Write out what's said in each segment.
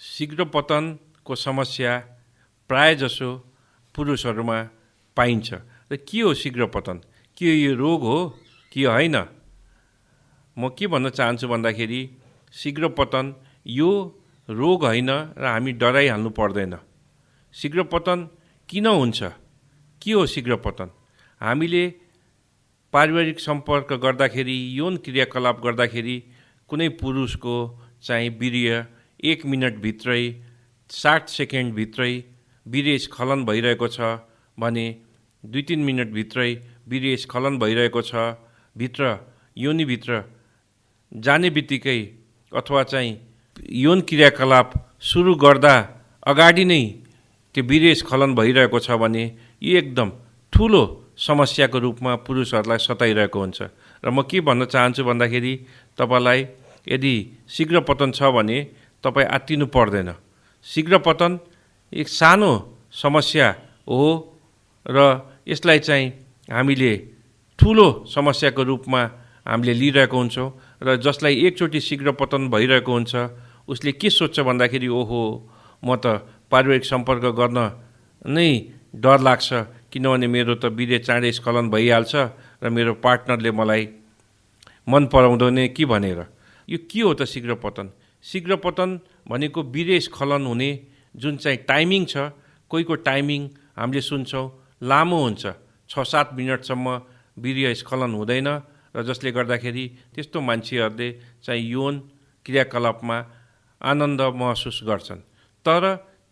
शीघ्र पतनको समस्या प्रायजसो पुरुषहरूमा पाइन्छ। र के हो शीघ्र पतन? के यो रोग हो कि होइन? म के भन्न चाहन्छु भन्दाखेरि शीघ्र पतन यो रोग होइन र हामी डराइहाल्नु पर्दैन। शीघ्र पतन किन हुन्छ? के हो शीघ्र पतन? हामीले पारिवारिक सम्पर्क गर्दाखेरि, यौन क्रियाकलाप गर्दाखेरि कुनै पुरुषको चाहिँ वीर्य 1 मिनटभित्रै 60 सेकेन्डभित्रै वीर्य स्खलन भइरहेको छ भने 2-3 मिनटभित्रै वीर्य स्खलन भइरहेको छ, योनिभित्र जाने बित्तिकै अथवा चाहिँ यौन क्रियाकलाप सुरु गर्दा अगाडि नै त्यो वीर्य स्खलन भइरहेको छ भने यो एकदम ठुलो समस्याको रूपमा पुरुषहरूलाई सताइरहेको हुन्छ। र म के भन्न चाहन्छु भन्दाखेरि तपाईलाई यदि शीघ्र पतन छ भने तपाईँ आत्तिनु पर्दैन। शीघ्र पतन एक सानो समस्या हो र यसलाई चाहिँ हामीले ठुलो समस्याको रूपमा हामीले लिइरहेको हुन्छौँ र जसलाई एकचोटि शीघ्र पतन भइरहेको हुन्छ उसले के सोच्छ भन्दाखेरि ओहो म त पारिवारिक सम्पर्क गर्न नै डर लाग्छ, किनभने मेरो त वीर्य चाँडै स्खलन भइहाल्छ र मेरो पार्टनरले मलाई मन पराउँदैन कि भनेर। यो के हो त शीघ्र पतन? शीघ्र पतन भनेको वीर्य स्खलन हुने जुन चाहिँ टाइमिङ छ, कोहीको टाइमिङ हामीले सुन्छौँ लामो हुन्छ, 6-7 मिनटसम्म वीर्य स्खलन हुँदैन र जसले गर्दाखेरि त्यस्तो मान्छेहरूले चाहिँ यौन क्रियाकलापमा आनन्द महसुस गर्छन्। तर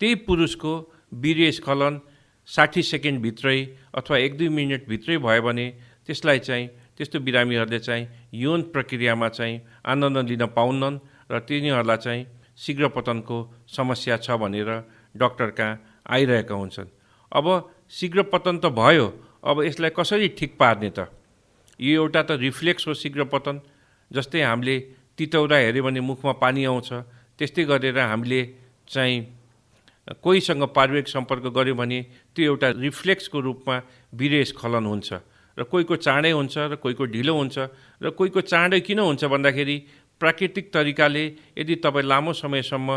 त्यही पुरुषको वीर्य स्खलन 60 सेकेन्डभित्रै अथवा 1-2 मिनटभित्रै भयो भने त्यसलाई चाहिँ त्यस्तो बिरामीहरूले चाहिँ यौन प्रक्रियामा चाहिँ आनन्द लिन पाउन्नन् र तिनीहरूलाई चाहिँ शीघ्र पतनको समस्या छ भनेर डाक्टर कहाँ आइरहेका हुन्छन्। अब शीघ्र पतन त भयो, अब यसलाई कसरी ठिक पार्ने त? यो एउटा त रिफ्लेक्स हो शीघ्र पतन। जस्तै हामीले तितौरा हेऱ्यो भने मुखमा पानी आउँछ, त्यस्तै गरेर हामीले चाहिँ कोहीसँग पारिवारिक सम्पर्क गऱ्यो भने त्यो एउटा रिफ्लेक्सको रूपमा वीर्य स्खलन हुन्छ र कोहीको चाँडै हुन्छ र कोहीको ढिलो हुन्छ। र कोहीको चाँडै किन हुन्छ भन्दाखेरि प्राकृतिक तरिकाले यदि तपाईँ लामो समयसम्म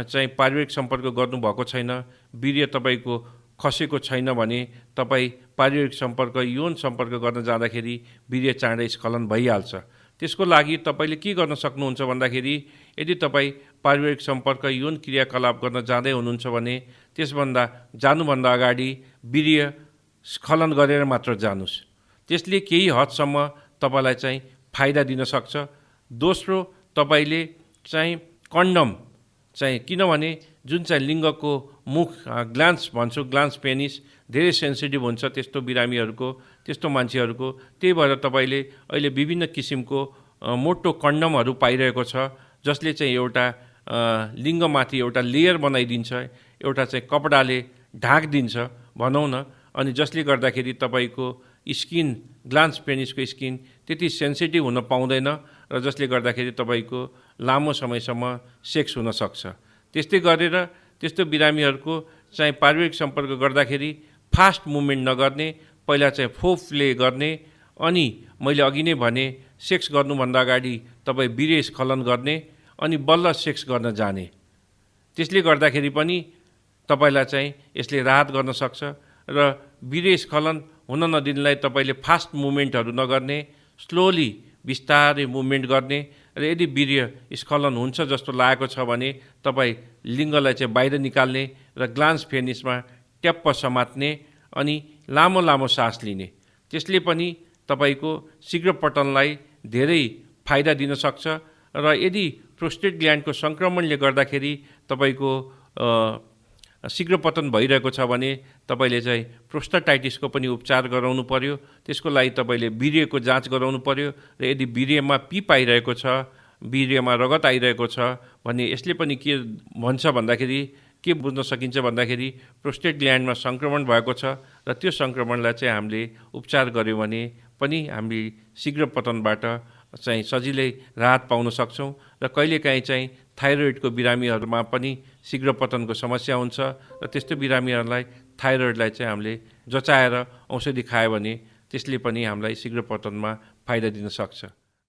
चाहिँ पारिवारिक सम्पर्क गर्नुभएको छैन, वीर्य तपाईँको खसेको छैन भने तपाईँ पारिवारिक सम्पर्क यौन सम्पर्क गर्न जाँदाखेरि वीर्य चाँडै स्खलन भइहाल्छ। त्यसको लागि तपाईँले के गर्न सक्नुहुन्छ भन्दाखेरि यदि तपाईँ पारिवारिक सम्पर्क यौन क्रियाकलाप गर्न जाँदै हुनुहुन्छ भने जानुभन्दा अगाडि वीर्य स्खलन गरेर मात्र जानुस्। त्यसले केही हदसम्म तपाईँलाई चाहिँ फाइदा दिन सक्छ। दोस्रो, तपाईँले चाहिँ कन्डम चाहिँ, किनभने जुन चाहिँ लिङ्गको मुख ग्लान्स भन्छौँ, ग्लान्स पेनिस धेरै सेन्सिटिभ हुन्छ त्यस्तो बिरामीहरूको, त्यस्तो मान्छेहरूको। त्यही भएर तपाईँले अहिले विभिन्न किसिमको मोटो कन्डमहरू पाइरहेको छ जसले चाहिँ एउटा लिङ्गमाथि एउटा लेयर बनाइदिन्छ, एउटा चाहिँ कपडाले ढाकिदिन्छ भनौँ न, अनि जसले गर्दाखेरि तपाईँको स्किन, ग्लान्स पेनिसको स्किन त्यति सेन्सिटिभ हुन पाउँदैन र जसले गर्दाखेरि तपाईँको लामो समयसम्म सेक्स हुन सक्छ। त्यस्तै गरेर त्यस्तो बिरामीहरूको चाहिँ पारिवारिक सम्पर्क गर्दाखेरि फास्ट मुभमेन्ट नगर्ने, पहिला चाहिँ फोरप्ले गर्ने, अनि मैले अघि नै भने सेक्स गर्नुभन्दा अगाडि तपाईँ वीर्य स्खलन गर्ने अनि बल्ल सेक्स गर्न जाने। त्यसले गर्दाखेरि पनि तपाईँलाई चाहिँ यसले राहत गर्न सक्छ र वीर्य स्खलन हुन नदिनलाई तपाईँले फास्ट मुभमेन्टहरू नगर्ने, स्लोली बिस्तारै मुभमेन्ट गर्ने र यदि वीर्य स्खलन हुन्छ जस्तो लागेको छ भने तपाईँ लिङ्गलाई चाहिँ बाहिर निकाल्ने र ग्लान्स पेनिसमा ट्याप्प समात्ने अनि लामो लामो सास लिने। त्यसले पनि तपाईँको शीघ्र पतनलाई धेरै फाइदा दिन सक्छ। र यदि प्रोस्टेट ग्ल्यान्डको सङ्क्रमणले गर्दाखेरि तपाईँको शीघ्र पतन भइरहेको छ भने तपाईँले चाहिँ प्रोस्टाटाइटिसको पनि उपचार गराउनु पर्यो। त्यसको लागि तपाईँले वीर्यको जाँच गराउनु पर्यो र यदि वीर्यमा पिप आइरहेको छ, वीर्यमा रगत आइरहेको छ भने यसले पनि के भन्छ भन्दाखेरि, के बुझ्न सकिन्छ भन्दाखेरि प्रोस्टेट ग्ल्यान्डमा सङ्क्रमण भएको छ र त्यो सङ्क्रमणलाई चाहिँ हामीले उपचार गऱ्यौँ भने पनि हामी शीघ्र पतनबाट चाहिँ सजिलै राहत पाउन सक्छौँ। र कहिलेकाहीँ चाहिँ थाइरोइडको बिरामीहरूमा पनि शीघ्र पतनको समस्या हुन्छ र त्यस्तो बिरामीहरूलाई थाइरोइडलाई चाहिँ हामीले जचाएर औषधि खायो भने त्यसले पनि हामीलाई शीघ्र पतनमा फाइदा दिन सक्छ।